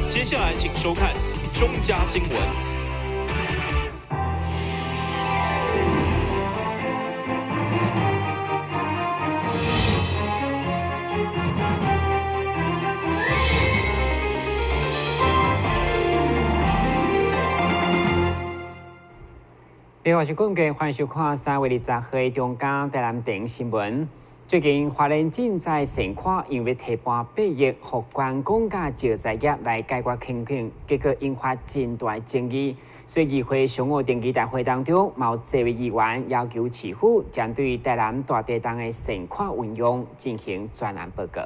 接下來請收看中嘉新聞。你好，我是冠杰，歡迎收看3月20號的中嘉台南電新聞。最近花蓮賑災善款因為提撥8億，予觀光佮石材業來解決困境，結果引發真大爭議。所以議會上午定期大會當中，有這位議員要求市府針對台南大地動的善款運用進行專案報告。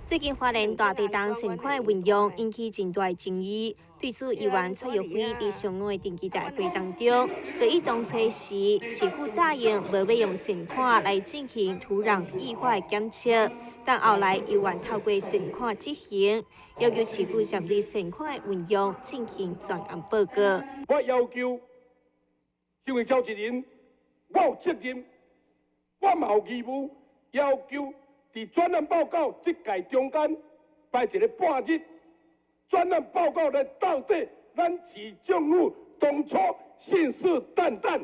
最近花蓮大地動善款運用引起真大爭議。對此，議員蔡玉輝佇上午的定期大會當中，決議當初時市府答應無欲用善款來進行土壤液化的檢測，但後來猶原透過善款執行，要求市府針對善款的運用進行專案報告。我要求，身為召集人，我有責任，我嘛有義務要求，佇專案報告這屆中間排一個半日。專案報告來到底，咱市政府當初信誓旦旦，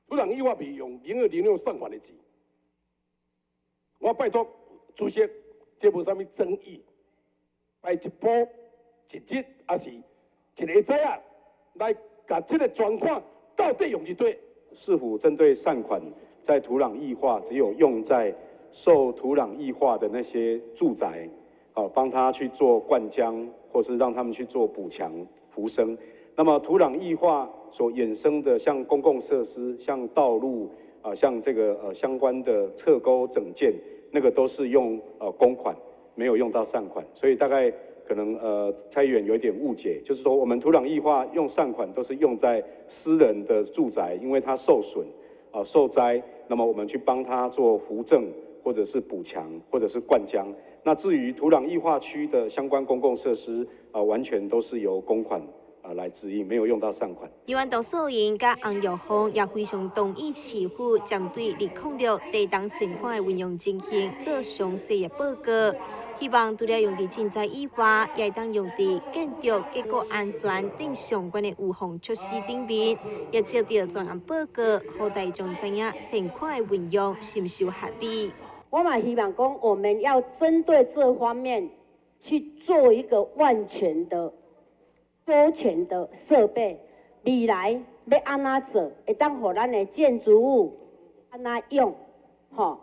土壤液化袂用0206善款的錢。我拜託主席，這無啥物爭議，排一晡一日，抑是一个早仔來共這個專款到底用佇佗？市府針對善款在土壤液化，只有用在受土壤液化的那些住宅。好，幫他去做灌漿，或是讓他們去做補牆、扶生。那麼土壤液化所衍生的，像公共設施、像道路啊，像這個相關的側溝整建，那個都是用公款，沒有用到善款。所以大概可能蔡議員有一點誤解，就是說我們土壤液化用善款都是用在私人的住宅，因為它受損啊受災，那麼我們去幫他做扶正，或者是補牆，或者是灌漿。那至於土壤液化區的相關公共設施啊，完全都是由公款啊來支應，沒有用到善款。議員杜素瑩佮洪玉鳳也非常同意市府針對206地動善款的運用情形做詳細的報告，希望除了用佇賑災以外，也會當用佇建築結構安全等相關的預防措施頂面，也藉著專案報告，予大眾知影善款的運用是毋是有合理。我嘛希望講，我們要針對這方面去做一個萬全的、周全的設備。未來欲按怎做，會當予咱的建築物按怎用，吼？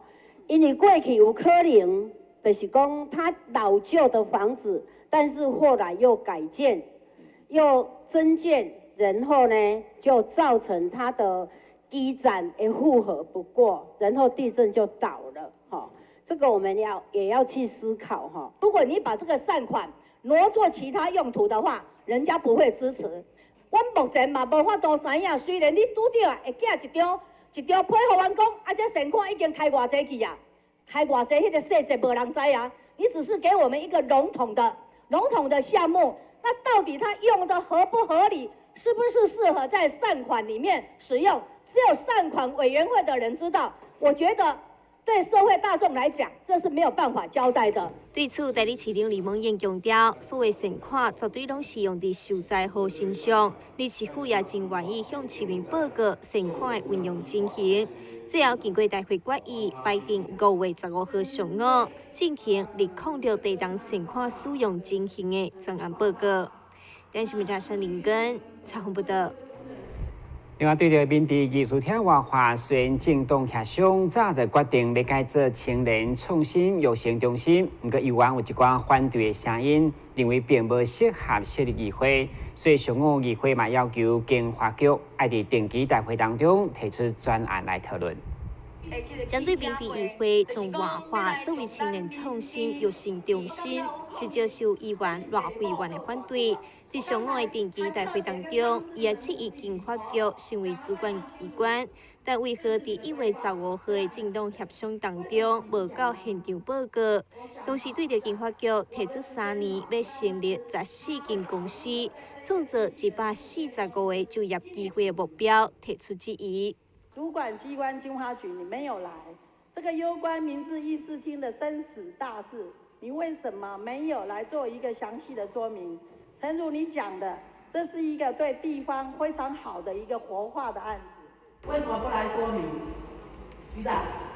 因為過去有可能，就是講它老舊的房子，但是後來又改建、又增建，然後呢，就造成它的基站會負荷不過，然後地震就倒了。這個我們要也要去思考哈。如果你把這個善款挪作其他用途的話，人家不會支持。阮目前嘛無法度知影，雖然你拄著會寄一張一張批予阮講，啊，這善款已經開偌濟去啊，開偌濟，彼個細節無人知啊。你只是給我們一個籠統的籠統的項目，那到底它用的合不合理，是不是適合在善款裡面使用？只有善款委員會的人知道。我覺得。對社會大眾來講，這是沒有辦法交代的。對此，代理市長李孟諺強調，所謂善款絕對攏是用佇受災戶身上，而市府也真願意向市民報告善款的運用情形。最後，經過大會決議，排定5月15號上午進行206地動善款使用情形的專案報告。電視媒體陳林根採訪報導。另外，對著明治藝術廳活化，雖然政黨協商早就決定欲改做青年創新育成中心，毋過猶原有一寡反對的聲音，認為並無適合設立議會，所以上午議會嘛要求經發局愛佇定期大會當中提出專案來討論。針對明治議會將活化作為青年創新育成中心，是遭受議員賴惠元的反對。佇上午的定期大會當中，伊也質疑經發局身為主管機關，但為何佇1月15號的政黨協商當中無到現場報告？同時對著經發局提出3年欲成立14間公司，創造145個就業機會的目標，提出質疑。主管機關經發局你沒有來，這個攸關明治議事廳的生死大事，你為什麼沒有來做一個詳細的說明？誠如你講的，這是一個對地方非常好的一個活化的案子，為什麼不來說明？局長，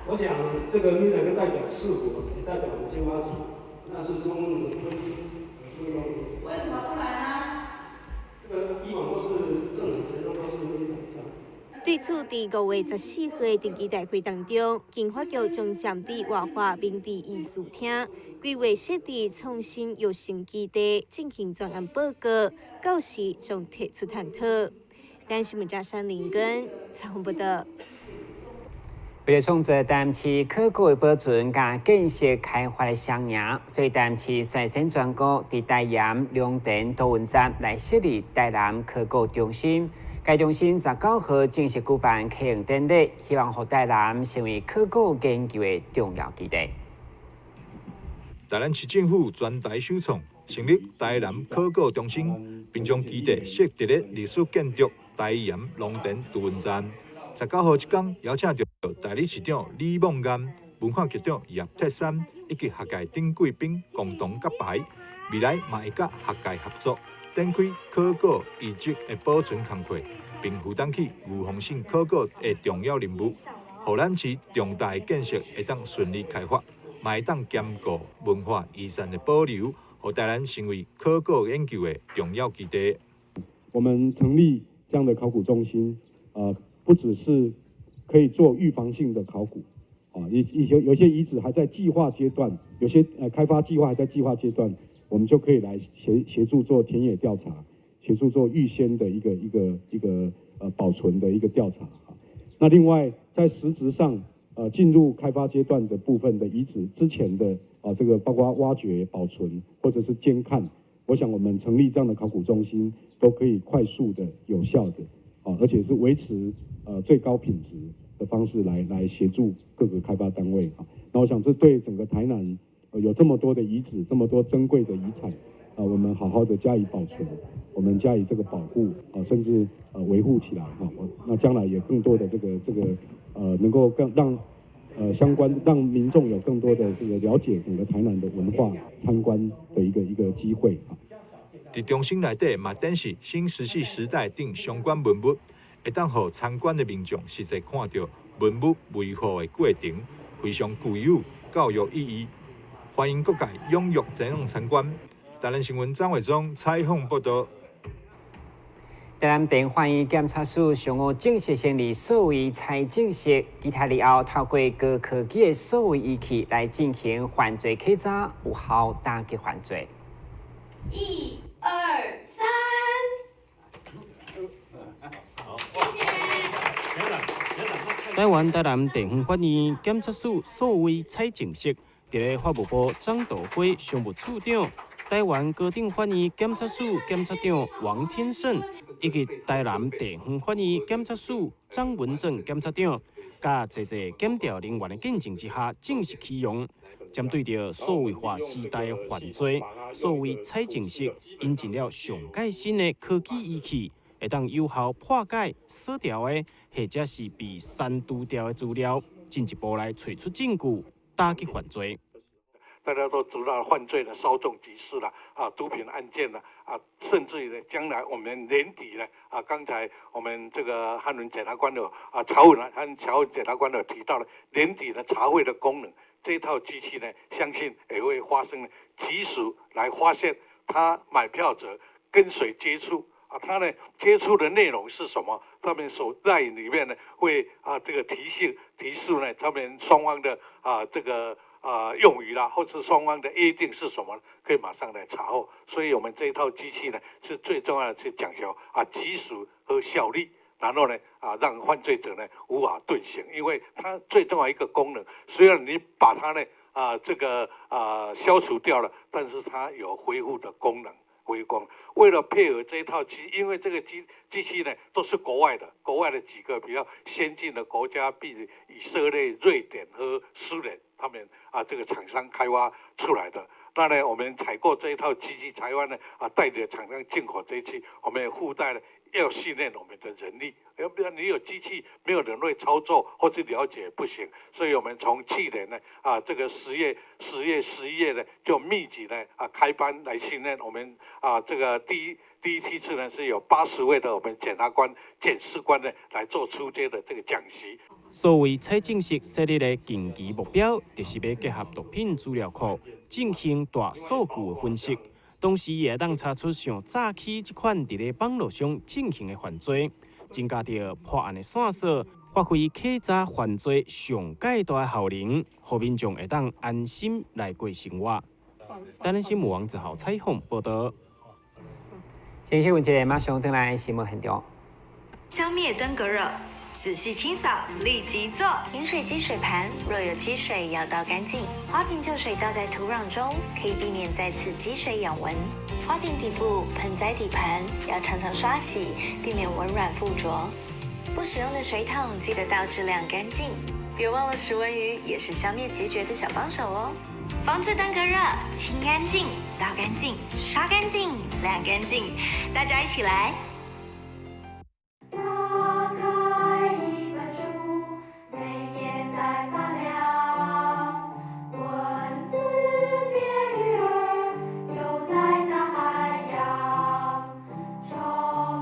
我想這個秘書長代表市府，也代表我們經發局，那是中分支。為什麼不來呢？這個以往都是政府協商，都是秘書長上。對此，佇5月14號的定期大會當中，經發局將佔地活化明治藝術廳規劃設置創新育成基地進行專案報告，到時將提出探討。台視新聞嘉山林根採訪報道。為了創造台南市考古的保存佮建設開發的雙贏，所以台南市率先全國佇大鹽龍田渡運站來設立台南考古中心。該中心19號正式舉辦啟用典禮，希望予台南成為考古研究的重要基地。台南市政府全台首創成立台南考古中心，並將基地設佇咧歷史建築大鹽龍田渡運站。19號這工邀請著代理市長李孟諺、文化局長葉鐵珊以及學界頂貴賓共同揭牌，未來嘛會佮學界合作，展開考古遺跡的保存工課，並負擔起預防性考古的重要任務，予咱市重大的建設會當順利開發，嘛會當兼顧文化遺產的保留，予台南成為考古研究的重要基地。我們成立這樣的考古中心，不只是可以做預防性的考古，啊，有些遺址還在計劃階段，有些開發計劃還在計劃階段，我們就可以來協助做田野調查，協助做預先的一個保存的一個調查。那另外在實質上，進入開發階段的部分的遺址之前的啊，這個包括挖掘、保存或者是監看，我想我們成立這樣的考古中心，都可以快速的、有效的，啊，而且是維持最高品質的方式來協助各個開發單位啊。那我想這對整個台南有這麼多的遺址，這麼多珍貴的遺產啊，我們好好的加以保存，我們加以這個保護啊，甚至維護起來哈。我那將來也更多的這個能夠更讓相關讓民眾有更多的這個了解整個台南的文化參觀的一個機會啊。佇中心內底嘛展示新石器時代等相關文物，會當予參觀的民眾實際看著文物維護的過程，非常具有教育意義。歡迎各界踴躍前往參觀。台南新聞張偉忠採訪報道。台南地法院檢察署上午正式成立數位採證室，其他以後透過高科技的數位儀器來進行犯罪稽查，有效打擊犯罪。一、二、三。好，謝謝。台灣台南地方法院檢察署數位採證室，佇咧法務部張道輝常務處長、台灣高等法院檢察署檢察長王天勝，以及台南地方法院檢察署張文正檢察長，佮濟濟檢調人員的見證之下，正式啟用。針對著數位化時代的犯罪，數位採證室引進了上蓋新的科技儀器，會當有效破解鎖掉的，或者是被刪除掉的資料，進一步來揣出證據，打擊犯罪。大家都知道犯罪的稍縱即逝了啊，毒品案件了啊，甚至於呢，將來我們年底呢啊，剛才我們這個漢倫檢察官有啊，曹文和曹文檢察官有提到了年底的查匯的功能，這套機器呢，相信也會發生及時來發現他買票者跟誰接觸啊，他呢接觸的內容是什麼？他們所在裡面呢會啊這個提示呢，他們雙方的啊這個。啊，用語啦，或者雙方的約定是什麼，可以馬上來查獲。所以，我們這一套機器呢，是最重要的，是講求啊，及時和效率，然後呢，啊，讓犯罪者呢無法遁形。因為它最重要一個功能，雖然你把它呢啊這個啊消除掉了，但是它有恢復的功能。恢復功能。為了配合這一套機，因為這個機器呢都是國外的，國外的幾個比較先進的國家，比如以色列、瑞典和蘇聯。他們啊，這個廠商開發出來的。那呢，我們採購這一套機器，台灣呢啊代理的廠商進口這一期，我們也附帶了要訓練我們的人力，要不然你有機器，沒有人會操作或是了解不行。所以我們從去年呢，這個10月、10月、11月呢，就密集呢開班來訓練我們這個第一梯次呢是有80位的我們檢察官、檢視官呢來做初階的這個講習。所謂採證室設立的近期目標，就是欲結合毒品資料庫進行大數據的分析，同時也會當查出像詐欺這款佇咧網路上進行的犯罪，增加著破案的線索，發揮稽查犯罪上蓋大的效能，予民眾會當安心來過生活。台南新聞王子豪採訪報導。先去問一下，馬上轉來新聞現場。消滅登革熱，仔細清掃，立即做。飲水機水盤若有積水，要倒乾淨。花瓶舊水倒在土壤中，可以避免再次積水養蚊。花瓶底部、盆栽底盤要常常刷洗，避免蚊卵附着。不使用的水桶記得倒置晾乾淨。別忘了食蚊魚也是消滅孑孓的小幫手哦。防治登革熱，清乾淨，倒乾淨，刷乾淨，晾乾淨，大家一起來。打開一本書，每頁在發亮，文字變魚兒，游在大海洋，充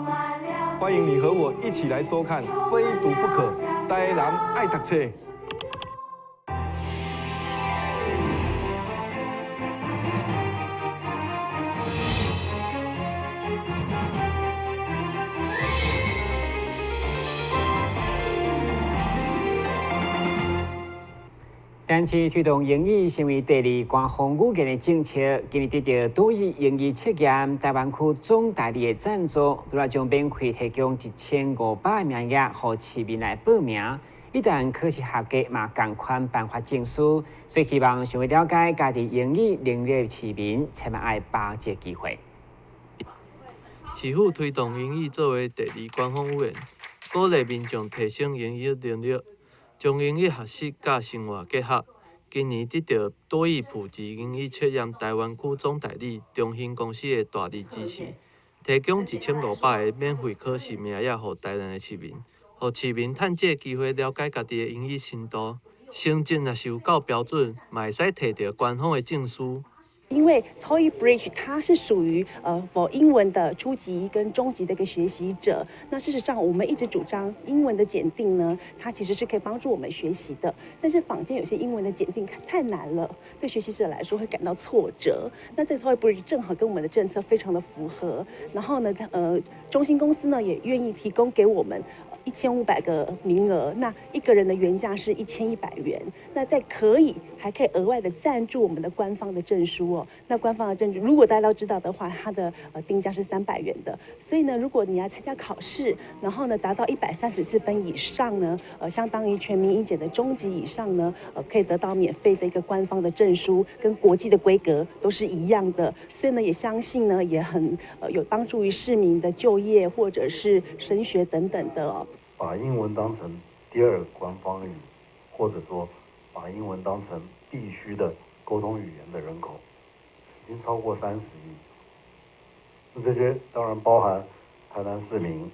滿了。歡迎你和我一起來收看《非讀不可》，台南愛讀冊。台南市推動英語成為第二官方語言的政策，今年得到多益英語測驗臺灣區總代理的贊助，除了將免費提供1500個名額，予市民來報名。一旦考試合格，嘛仝款頒發證書。所以希望想欲了解家己英語能力的市民，千萬愛把握這個機會。市府推動英語作為第二官方語言，鼓勵民眾提升英語能力，將英語學習佮生活結合。今年得到多益普及英語測驗臺灣區總代理中興公司的大力支持，提供1500個免費考試名額予台南的市民，予市民趁這個機會了解家己的英語程度。成績若是有夠標準，嘛會使提著官方的證書。因為 TOEIC Bridge 它是屬於for 英文的初級跟中級的一個學習者。那事實上，我們一直主張英文的檢定呢，它其實是可以幫助我們學習的。但是坊間有些英文的檢定太難了，對學習者來說會感到挫折。那這個 TOEIC Bridge 正好跟我們的政策非常的符合。然後呢，中興公司呢也願意提供給我們1500個名額，那一個人的原價是1100元，那在可以還可以額外的贊助我們的官方的證書哦。那官方的證書，如果大家都知道的話，它的定價是300元的。所以呢，如果你要參加考試，然後呢達到134分以上呢，相當於全民英檢的中級以上呢，可以得到免費的一個官方的證書，跟國際的規格都是一樣的。所以呢，也相信呢，也很有幫助於市民的就業或者是升學等等的哦。把英文當成第二官方語，或者說把英文當成必須的溝通語言的人口，已經超過30億。那這些當然包含台南市民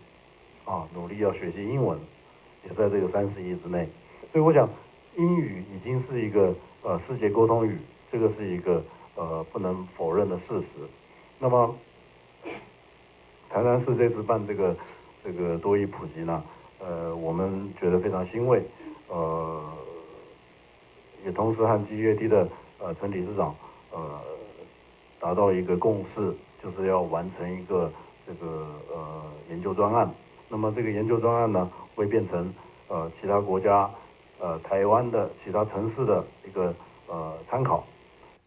啊，努力要學習英文，也在這個三十億之內。所以我想，英語已經是一個世界溝通語，這個是一個不能否認的事實。那麼，台南市這次辦這個多益普及呢，我們覺得非常欣慰，也同時和 GEAT 的陳理事長達到一個共識，就是要完成一個這個研究專案。那麼這個研究專案呢，會變成其他國家台灣的其他城市的一個參考。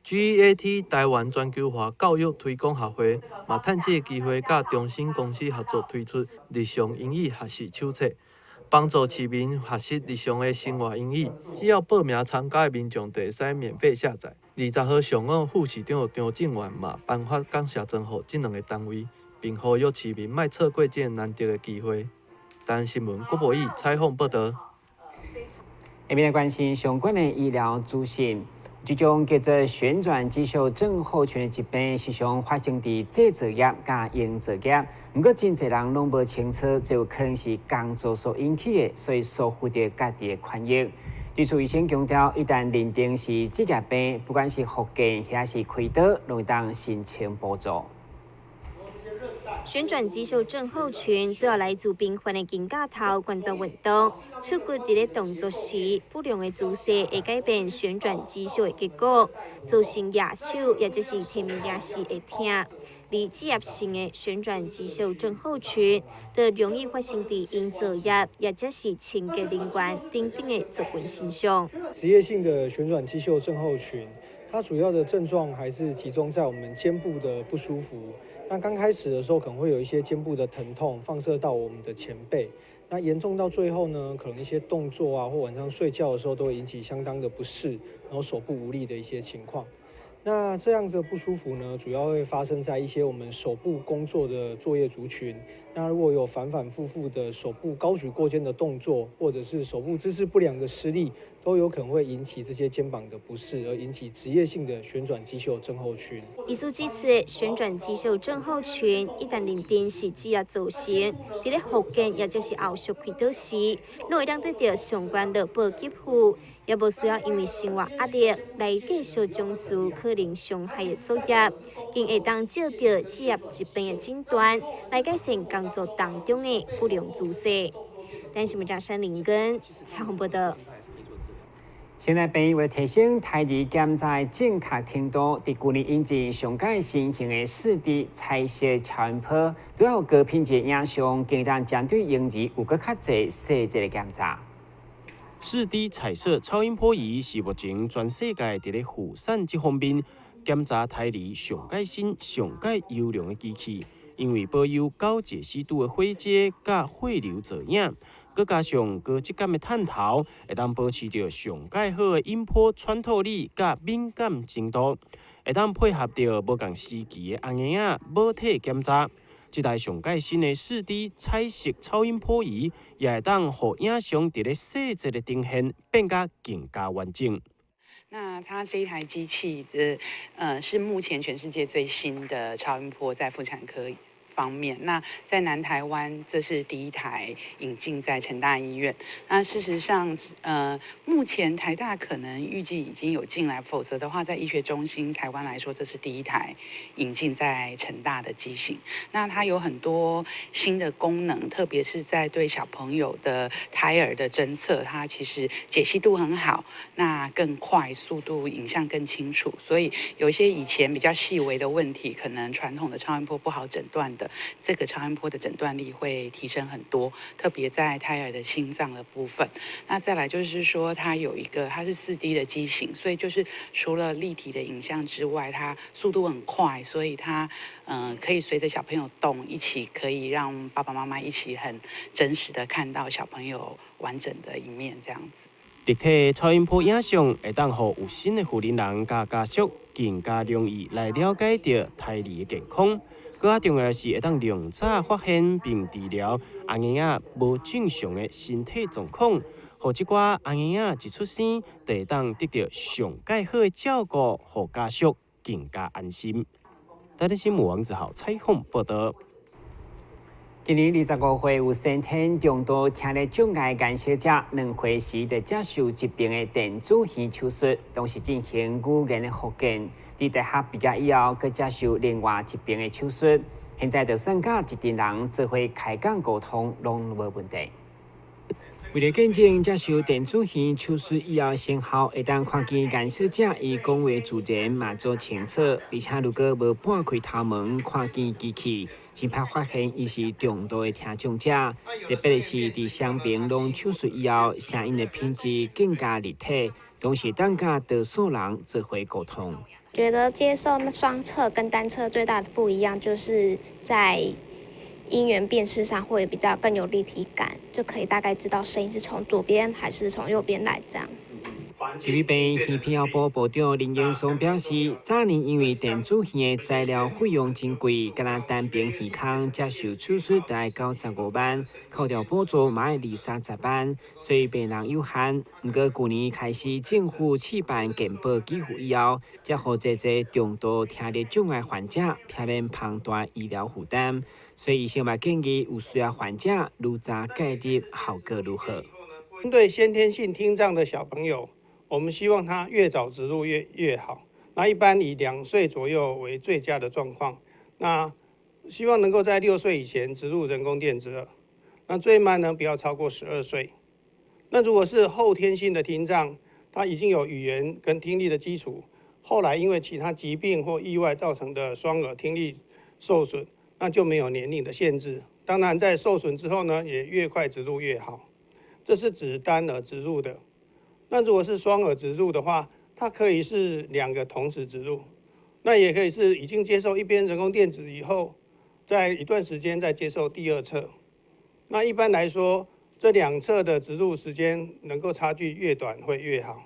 GEAT 台灣全球化教育推廣學會嘛，趁這個機會，佮中興公司合作推出日常英語學習手冊，幫助市民學習日常的生活英語。只要報名參加的民眾，就會使免費下載。20號上午，副市長張正源嘛頒發感謝狀予這兩个單位，並呼籲市民莫錯過這个難得的機會。台灣新聞郭博義採訪報導。下面來關心相關的醫療資訊。這種叫做旋轉肌袖症候群的疾病，時常發生佇製造業佮營造業。毋過真濟人攏無清楚，這有可能是工作所引起的，所以疏忽著家己的權益。指出醫生強調，一旦認定是職業病，不管是復健抑是開刀，攏會當申請補助。旋轉肌袖症候群主要來自頻繁的肩胛頭關節運動，手骨佇咧動作時不良的姿勢會改變旋轉肌袖的結果，造成舉手抑者是提物件時會疼。而職業性的旋轉肌袖症候群，就容易發生佇營造業，抑者是清潔人員等等的族群身上。職業性的旋轉肌袖症候群，它主要的症狀還是集中在我們肩部的不舒服。那剛開始的時候，可能會有一些肩部的疼痛，放射到我們的前背。那嚴重到最後呢，可能一些動作啊，或晚上睡覺的時候，都會引起相當的不適，然後手部無力的一些情況。那這樣的不舒服呢，主要會發生在一些我們手部工作的作業族群。那如果有反反复复的手部高舉過肩的動作，或者是手部姿勢不良的施力，都有可能會引起這些肩膀的不適，而引起職業性的旋轉肌袖症候群。醫師指出，旋轉肌袖症候群一旦認定是職業造成，佇咧復健抑者是後續開刀時，攏會當得著相關勞保給付，也無需要因為生活壓力來繼續從事可能傷害的作業，更會當藉著職業疾病的診斷來改善工作當中的不良姿勢。台視新聞張山林根採訪報道。現在病院為提升胎兒檢查正確程度，佇舊年引進上蓋新型的4D 彩色超音波，拄有高品質影像，更當針對嬰兒有閣較濟細節的檢查。 4D 彩色超音波儀是目前全世界佇咧婦產這方面檢查胎兒上蓋新、上蓋優良的機器，因為保有高解析度的火階佮血流造影。閣加上高質感的探頭，會當保持著上蓋好的音波穿透力佮敏感程度，會當配合著無仝時期的紅嬰仔母體檢查。這台上蓋新的4D 彩色超音波儀，也會當予影像佇咧細節的呈現變甲更加完整。那它這一台機器，是目前全世界最新的超音波在婦產科方面，那在南台灣這是第一台引進在成大醫院。那事實上，目前台大可能預計已經有進來，否則的話，在醫學中心台灣來說，這是第一台引進在成大的機型。那它有很多新的功能，特別是在對小朋友的胎兒的偵測，它其實解析度很好，那更快，速度影像更清楚。所以有一些以前比較細微的問題，可能傳統的超音波不好診斷的。這個超音波的診斷力會提升很多，特別在胎兒的心臟的部分。那再來就是說，它有一個，它是4D 的機型，所以就是除了立體的影像之外，它速度很快，所以它可以隨着小朋友動，一起可以讓爸爸媽媽一起很真實的看到小朋友完整的一面，這樣子。立體超音波影像會當予有心的婦人佮家屬更加容易來了解著胎兒的健康。閣較重要的是，會當量早發現並治療紅嬰仔無正常的身體狀況，予這寡紅嬰仔一出生就會當得著上蓋好的照顧，予家屬更加安心。台視新聞王子豪採訪報道。今年25歲有先天重度聽力障礙顏色者，2歲時就接受疾病的電子耳手術，同時進行語言的復健。佇大學畢業以後，閣接受另外一邊的手術。現在就算佮一陣人做伙開講溝通，攏無問題。為了見證接受電子耳手術以後成效，會當看見顏色者伊講話自然嘛做清楚，而且如果無半開頭毛看見機器，真歹發現伊是重度的聽障者。特別是佇雙邊攏手術以後，聲音的品質更加立體，同時當佮多數人做伙溝通。覺得接受雙側跟單側最大的不一樣，就是在音源辨識上會比較更有立體感，就可以大概知道聲音是從左邊還是從右邊來這樣。基病耳鼻喉部部長林英松表示，早年因為電子耳的材料費用真貴，敢若單邊耳孔接受手術就愛95萬，扣掉補助嘛愛二三十萬，所以病人有限。毋過舊年開始政府試辦健保給付以後，才予濟濟重度聽力障礙患者避免龐大醫療負擔。所以醫生嘛建議有需要患者愈早介入，效果愈好。針對先天性聽障的小朋友，我們希望他越早植入越好。那一般以2歲左右為最佳的狀況。那希望能夠在6歲以前植入人工電子耳。那最慢呢，不要超過12歲。那如果是後天性的聽障，他已經有語言跟聽力的基礎，後來因為其他疾病或意外造成的雙耳聽力受損，那就沒有年齡的限制。當然，在受損之後呢，也越快植入越好。這是指單耳植入的。那如果是雙耳植入的話，它可以是兩個同時植入，那也可以是已經接受一邊人工電子以後，在一段時間再接受第二側。那一般來說，這兩側的植入時間能夠差距越短會越好。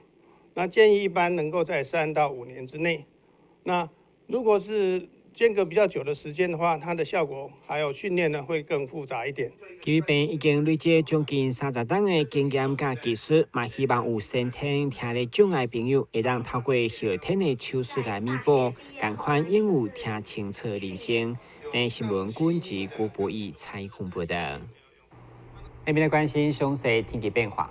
那建議一般能夠在3到5年之內。那如果是間隔比較久的時間的話，它的效果還有訓練呢，會更複雜一點。基病已經累積將近30冬的經驗佮技術，嘛希望有先天聽力障礙朋友會當透過後天的手術來彌補，仝款擁有聽清楚人生。台視新聞軍事郭博義採訪報道。下面來關心詳細天氣變化。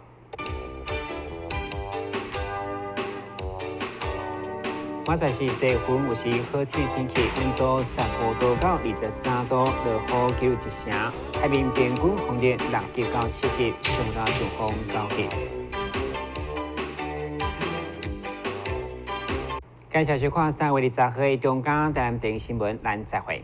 明仔載是濟雲，有時好天天氣，溫度15度到23度，落雨幾率1成。海面平均風力6級到7級，上晝陣風9級。感謝收看3月20號的中嘉台南電視新聞，咱再會。